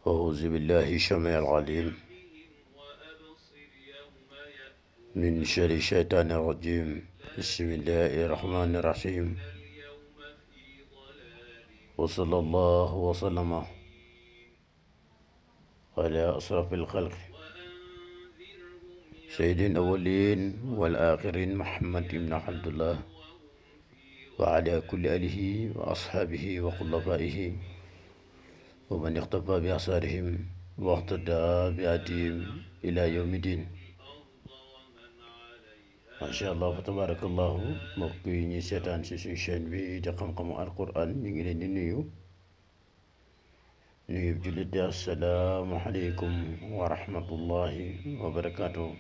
أعوذ بالله السميع العليم من شر الشيطان الرجيم. بسم الله الرحمن الرحيم. وصلى الله وسلم على أشرف الخلق سيد الأولين والآخرين محمد بن عبد الله وعلى كل آله وأصحابه وخلفائه ومن اقتفى بآثارهم واقتدى بهديهم إلى يوم الدين. macha allah fa tabarakallahu mbokk yi ñuy seetaan ci suñu chaîne bi di xam-xamu alquran ñu ngi leen di nuyu jullit di assalaamu aleykum wa rahmatullahi wa barakaatu.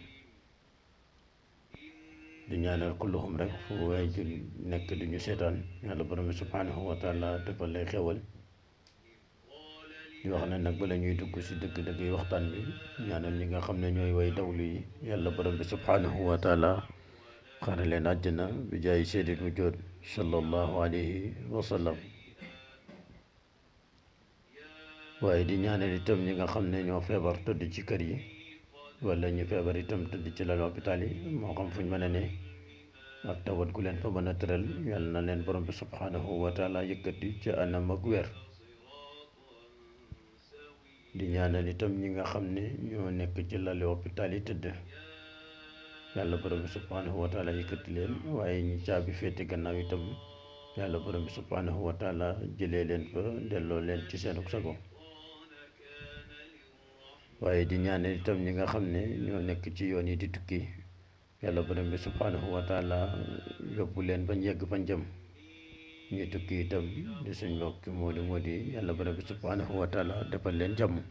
di ñaanal kulluhum rek fu waay jul nekk di ñu seetaan yàlla borom bi subhanahu wa taala defal lay xewal. di wax ne nag bala ñuy dugg ci dëgg-dëgg yi waxtaan bi ñaanal ñi nga xam ne ñooy way dawlu yi yàlla borom bi subhanahu wa taala xare leen àjjana bi jaay seydil wujood sallallahu alayhi wa sallam. waaye di ñaanal itam ñi nga xam ne ñoo feebar tëdd ci kër yi wala ñu feebar itam tëdd ci lal hôpital yi moo xam fuñ mën a ne ak tawat gu leen fa mën a tëral yàlla na leen borom bi subhanahu wa taala yëkkati ci anam ak weer. di ñaanal itam ñi nga xam ne ñoo nekk ci lali hôpital yi tëdd yàlla borom bi subhanahu wa taala yëkkati leen, waaye ñi caabi féete gannaaw itam yàlla borom bi subhanahu wa taala jëlee leen fa delloo leen ci seenug sago. waaye di ñaanal itam ñi nga xam ne ñoo nekk ci yoon yi di tukki yàlla borom bi subhanahu wa taala yóbbu leen bañ yegg fañ jëm. ñuy tukki itam di suñ mbokki moo di yàlla borom bi subhanahu wa taala defal leen jàmm.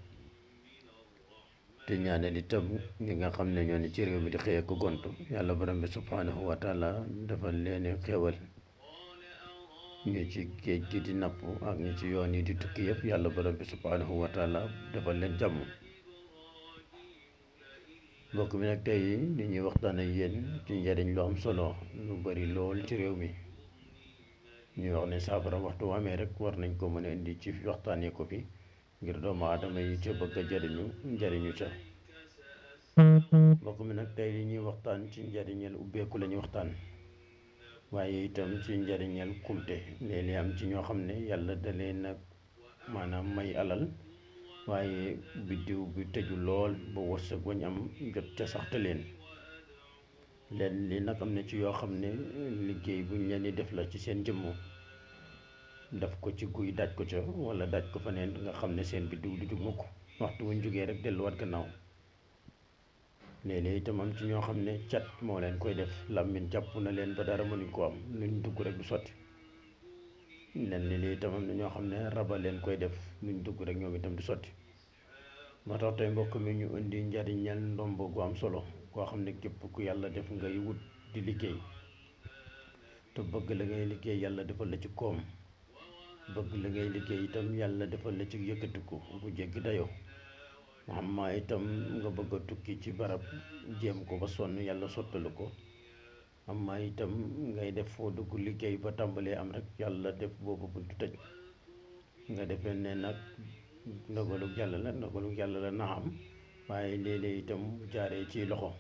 te ñaanal itam ñi nga xam ne ñoo ne ci réew mi di xëy ko gontu yàlla borom bi subhanahu wa taala defal leen xéewal. ñu ci géej gi di napp ak ñu ci yoon yi di tukki yëpp yàlla borom bi subhanahu wa taala defal leen jàmm. mbokk mi nag tey li ñuy waxtaan ak yéen ci njëriñ lu am solo lu bari lool ci réew mi. ñuy wax ne saafara waxtu wu amee rek war nañ ko mën a indi ci waxtaanee ko fi ngir doomu aadama yi ca bëgg a njëriñu ca. mbokk mi nag tey li ñuy waxtaan ci njëriñal ubbeeku la ñuy waxtaan, waaye itam ci njëriñal kumte. léeg-léeg am ci ñoo xam ne yàlla da leen a maanaam may alal, waaye biddiw bi tëju lool ba wërsëg wañ am jot ca saxte leen. leen li nag am na ci yoo xam ne liggéey buñ leen di def la ci seen jëmm, daf ko ci guy daaj ko ca wala daaj ko fa neen nga xam ne seen biddiw du jug mukk, waxtu wuñ jógee rek delluwaat gannaaw. léeg-léeg itam am ci ñoo xam ne cat moo leen koy def, làmmiñ jàpp na leen ba dara mënuñ ko am, luñ dugg rek du sotti. leen li itam am na ñoo xam ne raba leen koy def, luñ dugg rek ñoom itam du sotti. moo tax tey mbokk mi ñu indi njariñal ndombo gu am solo koo xam ne képp ku yàlla def ngay wut di liggéey te bëgg la ngay liggéey yàlla defal la ci koom, bëgg la ngay liggéey itam yàlla defal la ci yëkkatiku bu jéggi dayoo. amma itam nga bëgg a tukki ci barab jéem ko ba sonn yàlla sottalu ko. amma itam ngay def foo dugg liggéey ba tàmbalee am rek yàlla def boobu buntu tëj. nga defee ne nag ndogalug yàlla la na am, waaye léeg-léeg itam mu jaaree ci loxo,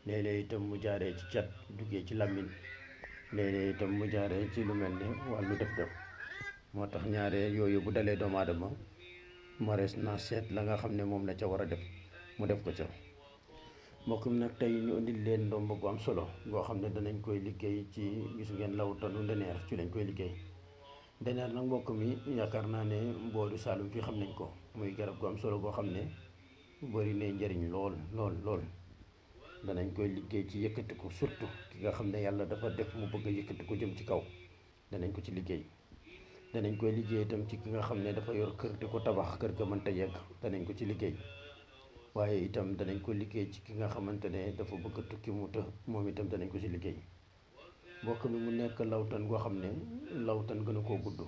léeg-léeg itam mu jaaree ci cat duggee ci làmmiñ, léeg-léeg itam mu jaaree ci lu mel ne wàllu def moo tax ñaare yooyu bu dalee doomu aadama marees na seet la nga xam ne moom la ca war a def mu def ko ca. mbokk mi nag tey ñu indil leen ndomb gu am solo goo xam ne danañ koy liggéey ci gis ngeen lawtanu ndeneer ci lañ koy liggéey. ndeneer nag mbokk mi yaakaar naa ne mboodu Saalum fii xam nañ ko, muy garab gu am solo goo xam ne bari ne njëriñ lool. danañ koy liggéey ci yëkkatiku, surtout ki nga xam ne yàlla dafa def mu bëgg a yëkkatiku jëm ci kaw, danañ ko ci liggéey. danañ koy liggéey itam ci ki nga xam ne dafa yor kër di ko tabax, kër ga mënta yegg, danañ ko ci liggéey. waaye itam danañ ko liggéey ci ki nga xamante ne dafa bëgg a tukki mu të, moom itam danañ ko ci liggéey. mbokk mi mu nekk lawtan goo xam ne lawtan gën a koo gudd,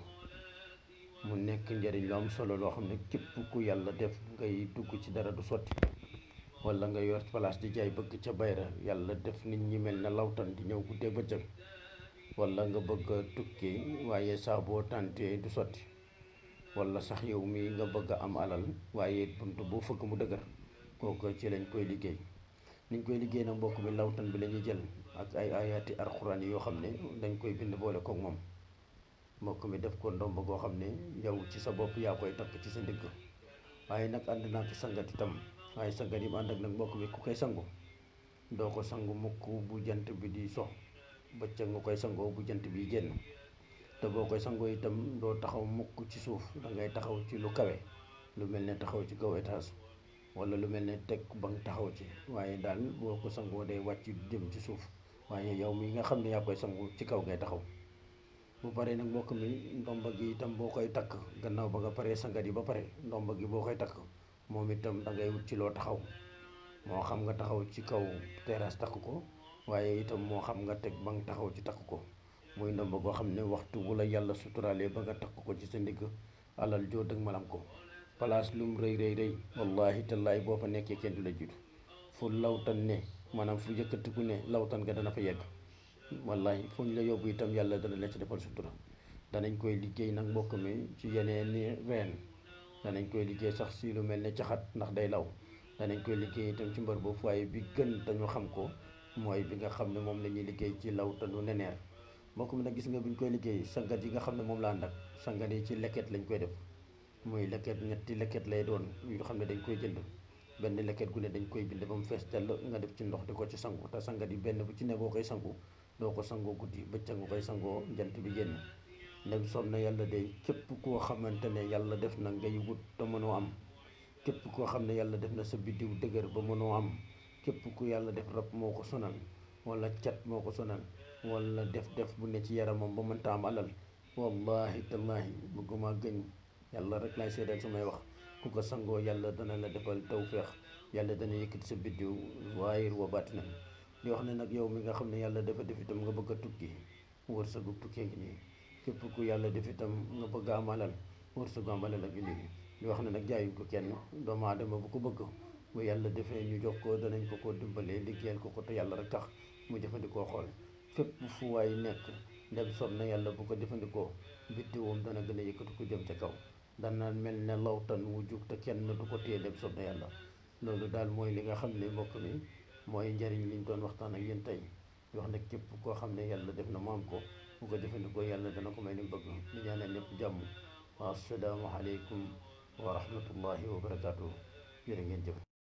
mu nekk njëriñ lu am solo loo xam ne képp ku yàlla def ngay dugg ci dara du sotti, wala nga yor place di jaay bëgg ca bayra yàlla def nit ñi mel na lawtan di ñëw guddee bëccëg, wala nga bëgg a tukki waaye saa boo tàntee du sotti. wala sax yow mi nga bëgg a am alal waaye bunt boo fëgg mu dëgër, kooku ci lañ koy liggéey. niñ koy liggéey nag mbokk mi lawtan bi la ñuy jël ak ay ayaati alxuraan yoo xam ne dañ koy bind boole kook moom, mbokk mi def ko ndomb goo xam ne yow ci sa bopp yaa koy takk ci sa ndigg. waaye nag ànd naa ko sangat itam, waaye sangat yi mu ànd ak nag mbokk mi ku koy sangu doo ko sangu mukk bu jant bi di so, bëccëg nga koy sangoo bu jant bi génn. te boo koy sangoo itam doo taxaw mukk ci suuf, dangay taxaw ci lu kawe, lu mel ne taxaw ci kaw étage wala lu mel ne teg ba nga taxaw ci, waaye daal boo ko sangoo day wàcc jëm ci suuf, waaye yow mi nga xam ne yaa koy sangu ci kaw ngay taxaw. bu paree nag mbokk mi ndomba gi itam boo koy takk gannaaw ba nga paree sangat yi ba pare, ndomba gi boo koy takk moom itam dangay wut ci loo taxaw, moo xam nga taxaw ci kaw terrasse takk ko, waaye itam moo xam nga teg ba nga taxaw ci takk ko. muy ndomba goo xam ne waxtu wu la yàlla suturaalee ba nga takk ko ci sa ndigg, alal joo dëgg malam ko place lum rëy rëy rëy wallahi tallaay boo fa nekkee kenn du la jiitu. fu lawtan ne maanaam fu yëkkatiku ne lawtan nga dana fa yegg, wallahi fu ñu la yóbbu itam yàlla dana la ci defal sutura. danañ koy liggéey nag mbokk mi ci yeneen reen, danañ koy liggéey sax si lu mel ne caxat ndax day law, danañ koy liggéey itam ci mbër boobu, waaye bi gën dañu xam ko mooy bi nga xam ne moom la ñuy liggéey ci lawtanu neneer. mbokk mi nag gis nga bi ñu koy liggéey sangat yi nga xam ne moom la ànd ak sangat yi ci leket lañ koy def, muy leket ñetti leket lay doon yoo xam ne dañ koy jënd, benn leket gu ne dañ koy bind ba mu fees tell nga def ci ndox di ko ci sangu. te sangat yi benn bu ci ne boo koy sangu doo ko sangoo guddi, bëccëg nga koy sangoo jant bi génn. ndem soob na yàlla de képp koo xamante ne yàlla def na ngay wut te mënoo am, képp koo xam ne yàlla def na sa biddiw dëgër ba mënoo am, képp ku yàlla def rab moo ko sonal wala cat moo ko sonal wala def bu ne ci yaramam ba mënta am alal, wallahi tallahi bëgguma gëñ yàlla rek lay seedeel samay wax, ku ko sangoo yàlla dana la defal tawféex, yàlla dana yëkkati sa biddiw waayir wa baatinan. di wax ne nag yow mi nga xam ne yàlla dafa def itam nga bëgg a tukki, wërsëgu tukkee ngi nii. képp ku yàlla def itam nga bëgg a am alal, wërsëgu am alal ak indi. di wax ne nag jaayuñ ko kenn, doomu aadama bu ko bëgg bu yàlla defee ñu jox ko danañ ko dimbalee liggéeyal ko te yàlla rek tax mu jëfandikoo xool. fépp fu waay nekk ndem soob na yàlla bu ko jëfandikoo biddiwam dana gën a yëkkati ko jëm ca kaw, dana mel ne lawtan wu jug te kenn du ko téye ndem soob na yàlla. loolu daal mooy li nga xam ne mbokk mi mooy njariñ liñ doon waxtaan ak yéen tey. di wax ne képp koo xam ne yàlla def na mu am ko bu ko jëfandikoo yàlla dana ko may li mu bëgg. di ñaanal ñëpp jàmm. assalaamu aleykum wa rahmatullahi wa barakaatu. jërë ngeen jëf.